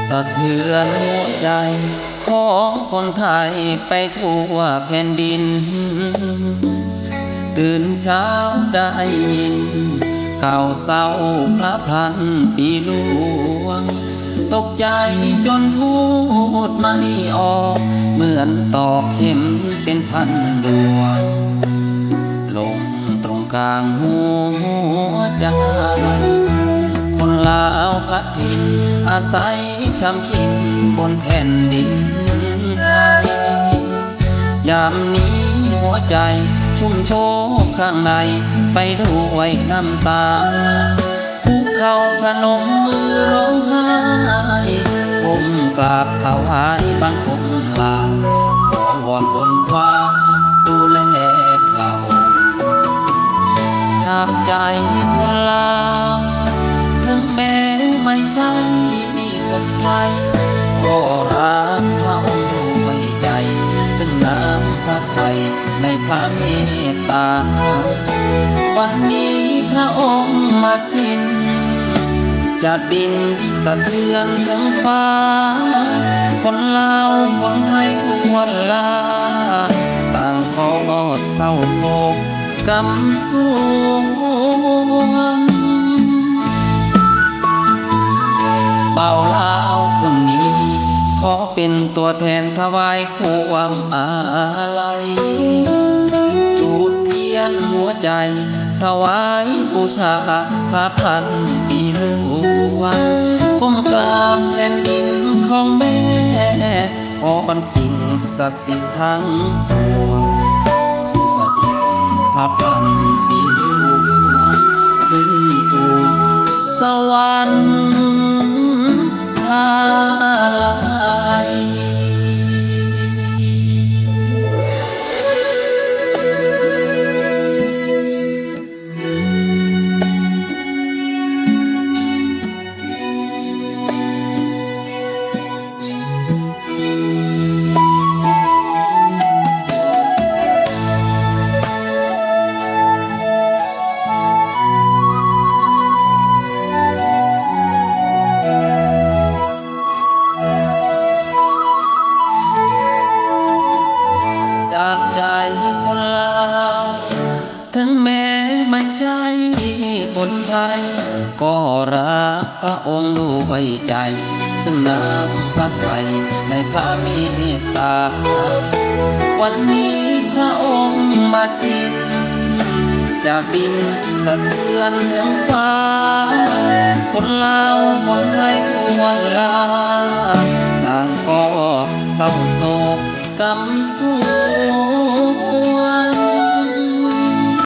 ສະເທືອນຫົວໃຈຂອງຄົນໄທໄປທົ່ວແຜ່ນດິນ ຕື່ນເຊົ້າໄດ້ຍິນຂ່າວເສົ້າພະພັນປີຫຼວງ ຕົກໃຈຈົນພູດໄມ້ອອກ ເໝືອນຕອກເຂັມເປັນພັນດວງ ລົງ ຕຣົງກາງຫົວໃຈ ຄົນລາວພະຖິ່ນອາໄສທຳກິນບົນແຜ່ນດິນໄທ ຍາມນີ້ຫົວໃຈຊຸ່ມໂຊກຂ້າງໃນໄປດ້ວຍນ້ຳຕາ ຄຸກເຂົ່າພະນົມມືຮ້ອງໄຫ້ ກົ້ມກາບຖວາຍບັງຄົມລາ ຂໍວອນບົນຟ້າດູແລພະອົງ ຈາກໃຈຄົນລາວ ເຖິງແມ້ໄມ່ໃຊ່ຄົນໄທ ກໍຮັກພະອົງດ້ວຍໃຈ ເຊິ່ງນ້ຳພະໄທໃນພະເມດຕາ ວັນນີ້ພະອົງມາສິ້ນ ຈາກດິນສະເທືອນເຖິງຟ້າ ຄົນລາວຄົນໄທທົ່ວລາ ຕ່າງກໍເສົ້າໂສກກຳສວນ ບ່າວລາວຄົນນີ້ ຂໍເປັນຕົວແທນຖວາຍຄວາມອາໄລ ຈູດທຽນຫົວໃຈ ຖວາຍບູຊາພະພັນປີຫຼວງ ກົ້ມກາບແຜ່ນດິນຂອງແມ່ ອ້ອນສິ່ງສັກສິດທັງປວງ ສິ່ງສັກສິດພະພັນປີຫຼວງ ຂຶ້ນສູ່ສະຫວັນທາໄລ. ຈາກໃຈຄົນລາວ ເຖິງແມ້ໄມ່ໃຊ່ຄົນໄທ ກໍຮັກພະອົງດ້ວຍໃຈ ເຊິ່ງນ້ຳພະໄທໃນພະເມດຕາ ວັນນີ້ພະອົງມາສິ້ນ ຈາກດິນສະເທືອນເຖິງຟ້າ ຄົນລາວຄົນໄທທົ່ວລາ ຕ່າງກໍເສົ້າໂສກກຳສວນ